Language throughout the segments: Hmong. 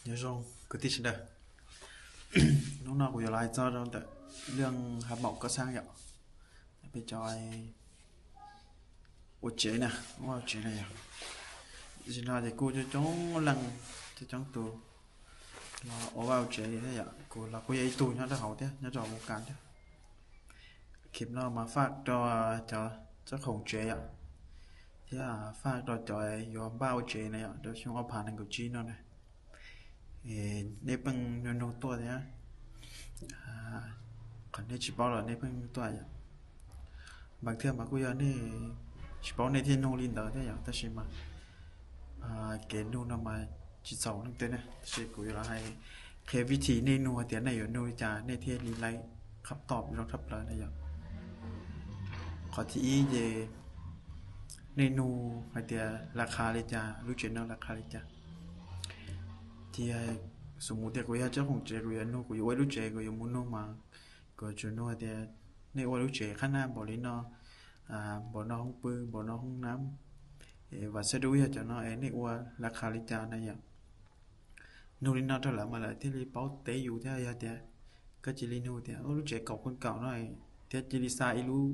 Nyob zoo kwv tij sawv daws, hnub no kuv yuav los hais txog rau ntawm lub hab maum koj xab yom, peb cov ua tsev na, ua tsev na yom. Tam sim no ces kuj coob coob leej, coob coob tus los ua vaj ua tsev thiab yom. Kuv los kuj yog ib tug nyob rau hauv thiab, nyob rau hauv voo kas thiab. Clip no mas faj rau cov txawj khoom tsev yom, thiab faj rau cov yuav npaj ua tsev na yom, rau xyoo ob phav nees nkaum tsib no na. Nej pheej nug nug tuaj thiab, qhov nej tsis paub los nej pheej nug tuaj yom. Mas thiaj mas kuj yog nej tsis paub nej thiaj nug li ntawd thiab yom, tab sis mas kev nug no mas tsis txhaum leej twg ne, tab sis kuv yuav los hais qhia vib thim nej nug hais tias nej yuav nug li cas nej thiaj li laib khab tom zoo tshaj plaws na yom. Qhov thib ib ces nej nug hais tias las khas li cas, lub tsev no las khas li cas. Ces xu mus tias kuv yog txawj khoom tsev, kuv yuav nug, kuv yuav ua lub tsev, kuv yuav mus nug mas kuv yuav tsum nug hais tias nej ua lub tsev qhab naj npaum li no, npaum no hoob pw, npaum no hoob nab, vam xab dub yog cov no es nej ua las khas li cas na yom. Nug li no rau lawv mas lawv thiaj li paub teb yus thiab. Yog tias koj cia li nug tias lub tsev kaum pheej kaum no, thiab cia li xa ib lub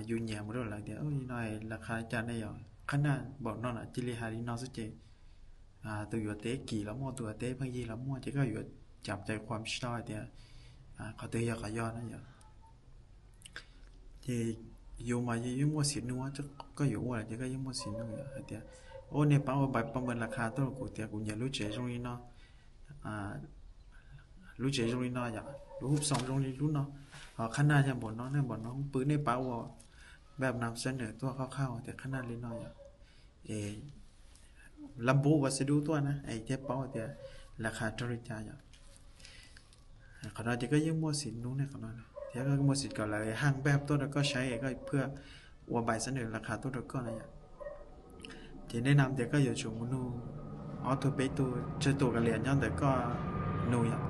yus nyiam mus rau lawv tias li no las khas li cas ne yom, qhab naj npaum no na, cia li hais li no xwb ces tus yuav teb kim los muaj, tus yuav teb pheej yig los muaj, ces koj yuav cam cai qhuas tsis tau hais tias qhov twg yog qhov yog na yom. Ces yus mas yeej muaj xiv nug, koj yuav ua ces koj yeej muaj xiv nug yom, hais tias nej pab ua npais paj mem las khas tuaj rau kuv tias kuv nyiam lub tsev zoo li no, lub tsev zoo li no yom, lub hub xoos zoo li lub no, ho qhab naj yog npaum no, nej npaum no hoob pw, nej pab ua npaj nas xab nws tuaj qhab qhab tias qhab naj li no yom. Es lab npub vas xab dub tuaj na es thiaj paub tias las khas raug li cas yom. Qhov no ces koj yeej muaj xiv nug ne, qhov no thiab koj muaj xiv kom lawv haj npaj tuaj rau koj saib es koj phaj ua npais xab nws las khas tuaj rau koj na yom. Ces nej nam tias koj yuav tsum mus nug ob tug peb tug tsawg tus kav liam nyob ntawm koj nug yom.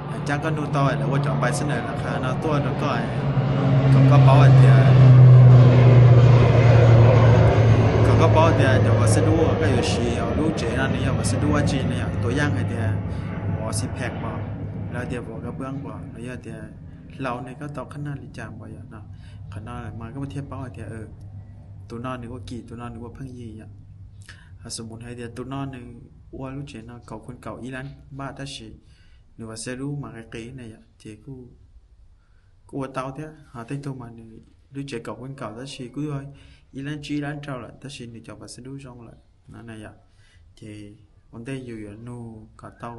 Lawv cab koj nug tau lawv ua cov npais xab nws las khas no tuaj rau koj, kom koj paub hais tias, kom koj paub tias cov vas xab dub koj yuav siv lub tsev no nws yog vas xab dub dab tsi na yom. Tua yaj hais tias vov xi phees pom, los tias vov kab pab pom, los yog tias hlau ne koj tau qhab naj li cas pom yom no. Qhov no mas koj thiaj paub hais tias tus no nws ua kim, tus no nws ua pheej yig yom. Ho xu mus hais tias tus no nws ua lub tsev no kaum pheej kaum ib lab npab tab sis nws vas xab dub mas qis qis na yom, ces kuj ua tau thiab. Ho tej tug mas nws lub tsev kaum pheej kaum tab sis kuj yog ib lab tsib lab rau lawm tab sis nws cov vas xab dub zoo lawm no na yom. Ces ua ntej yus yuav nug kom tau,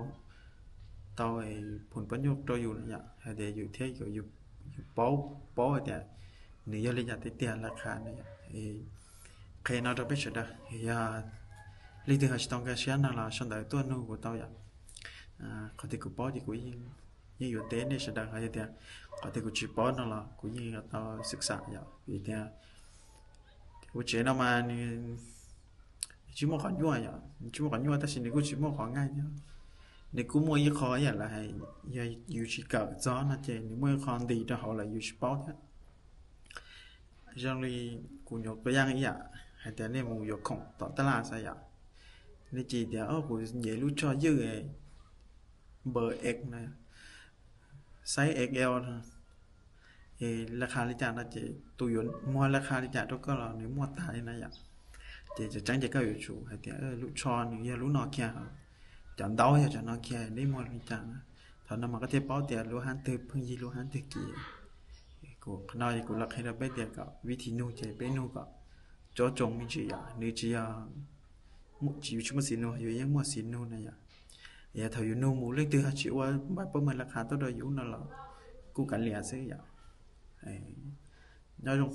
tau phum pab nyuj rau yus na yom, hais tias yus thiab yus paub, paub hais tias nws yog li cas tiag tiag las khas na yom. Qhia no rau peb sawv daws, yog leej twg ho tsis tau nkag siab no los sau ntawv tuaj nug kuv tau yom. Qhov twg kuv paub ces kuv yeej yuav teb nej sawv daws, ho yog tias qhov twg kuv tsis paub no los kuv yeej yuav tau xwm xam yom. Vim tias ua tsev no mas nws tsis muaj qhov nyuaj yom, nws tsis muaj qhov nyuaj tab sis nws kuj tsis muaj qhov nqaij thiab. Nws kuj muaj ib qho ib yam lawv hais, yog yus tsis kawm txog no ces nws muaj ib qho ntis rau hauv lawm yus tsis paub thiab. Zoo li kuv nyuam qhuav yaj ib yam hais tias nej mus yuav khoom tom tab laj xav yom, nej cia tias kuv nyiam lub tsho ywj npaws X na, size X L no, es las khas li cas no ces tus yuav muag las khas li cas rau koj los nws muaj tag li na yom. Ces tseem ceeb ces koj yuav tsum hais tias lub tsho nws yog lub no kiag, cov ntaub yog cov no kiag, neb muag li cas na. Thaum no mas koj thiaj paub tias lub hab twg pheej yig lub hab twg kim. Kuv qhov no kuv los qhia rau peb tias kom vib thim nug ces peb nug kom tsob tsoo me ntsis yom, nws tsis yog, yus tsis muaj xiv nug, yus yeej muaj xiv nug na yom. Yog thaum yus nug mus leej twg ho tsis ua npais pab mem las khas tuaj rau yus no los kuj kav liam xwb yom. Nyob zoo.